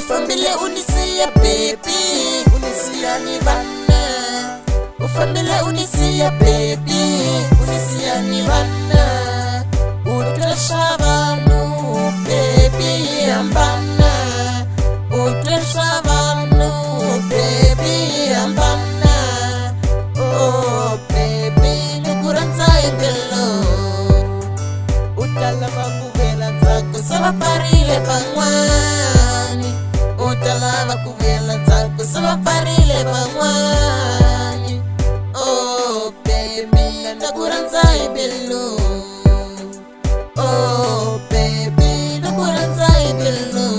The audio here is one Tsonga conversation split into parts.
Fambile u ni siya baby, u ni siya ni vana. U fambile u ni siya baby, u ni siya ni vana. U twa swa vanhu baby, hambana. U twa swa vanhu baby, hambana. Oh baby, ni ku rhandza hi mbilu. U ta lava ku vuyela ndzhaku se va pfarile van'wani. U ta lava ku vuyela ndzhaku se va pfarile van'wani. Oh baby, na ku rhandza hi mbilu. Oh baby, na ku rhandza hi mbilu.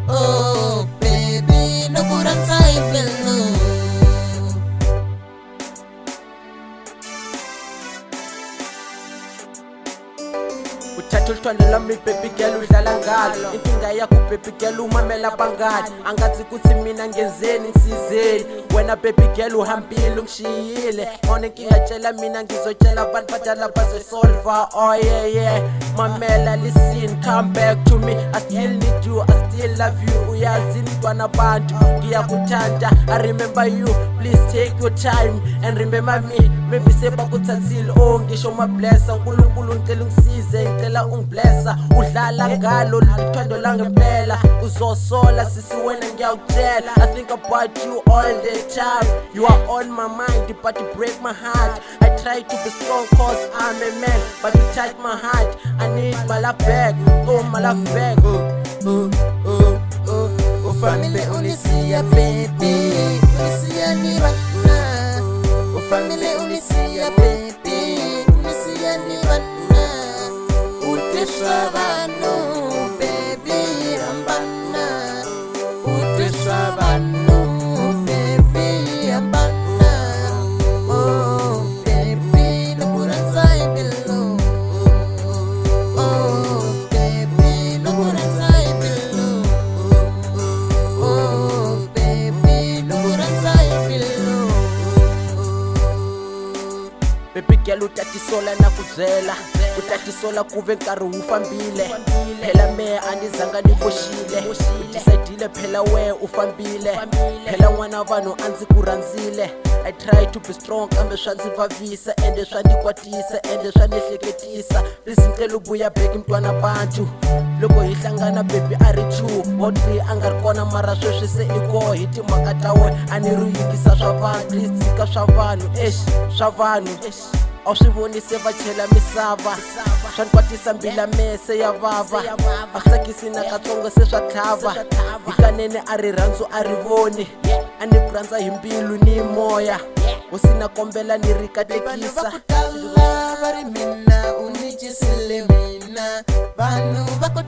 Oh baby, na ku rhandza hi mbilu. Uthatha oluthando lwami baby girl, udlala ngalo. Inkinga yakho baby girl, umamela bangani. Angazi kuthi mina ngenzeni, ngisizeni wena baby girl, uhambile ungishiyile. Mawunenkinga tshela mina, ngizotshela abantu badala bazosolva. Oh yeah, mamela, listen, come back to me. I still need you, I still love you. Uyazi mntwana bantu ngiyakuthanda. I remember you, please take your time and remember me. Maybe sebakuthathile, oh ngisho mablessa. Unkulunkulu ngicela ungisize, ngicela ungiblessa. Udlala ngalo luthando langempela, uzosola sisi wena, ngiyakutshela. I think about you all the time, you are on my mind, but you break my heart. I try to be strong 'cause I'm a man, but you touch my heart. I need my love back, oh my love back. Oh, oh, oh, u fambile u ni siya baby, u ni siya ni vana. U fambile u ni siya baby, u ni siya ni vana. U twe swa vanhu baby, hambana. U twe swa vanhu baby, hambana. Oh baby, ni ku rhandza hi mbilu. Oh baby, ni ku rhandza hi mbilu. Oh baby, ni ku rhandza hi mbilu. Baby girl, u tatisola na ku byela, u tatisola ku ve nkarhi wu fambile. Phela mehe a ni zanga ni boxile, u decidile phela wehe u fambile. Phela n'wana vanhu a ndzi ku rhandzile. I try to be strong kambe swa ndzi vavisa, ende swa ni kwatisa, ende swa ni hleketisa. Please ngicela ubuya back mntwana bantu. Loko hi hlangana baby a ri two or three, a nga ri kona, mara sweswi se i koho. Hi timhaka ta wena a ni ri yingisa swa vanhu. Please tshika swa vanhu, ex swa vanhu a wu swi voni se va chela misava. Swa ni kwatisa, mbila mese ya vava, a swi tsakisi na katsongo, se swa tlhava. Hikanene a rirhandzu a ri voni, a ni ku rhandza hi mbilu ni moya. Hosi na kombela ni ri Vanhu va katekisa. Ku tala va ri mina u ni cisile mina. Vanhu va ku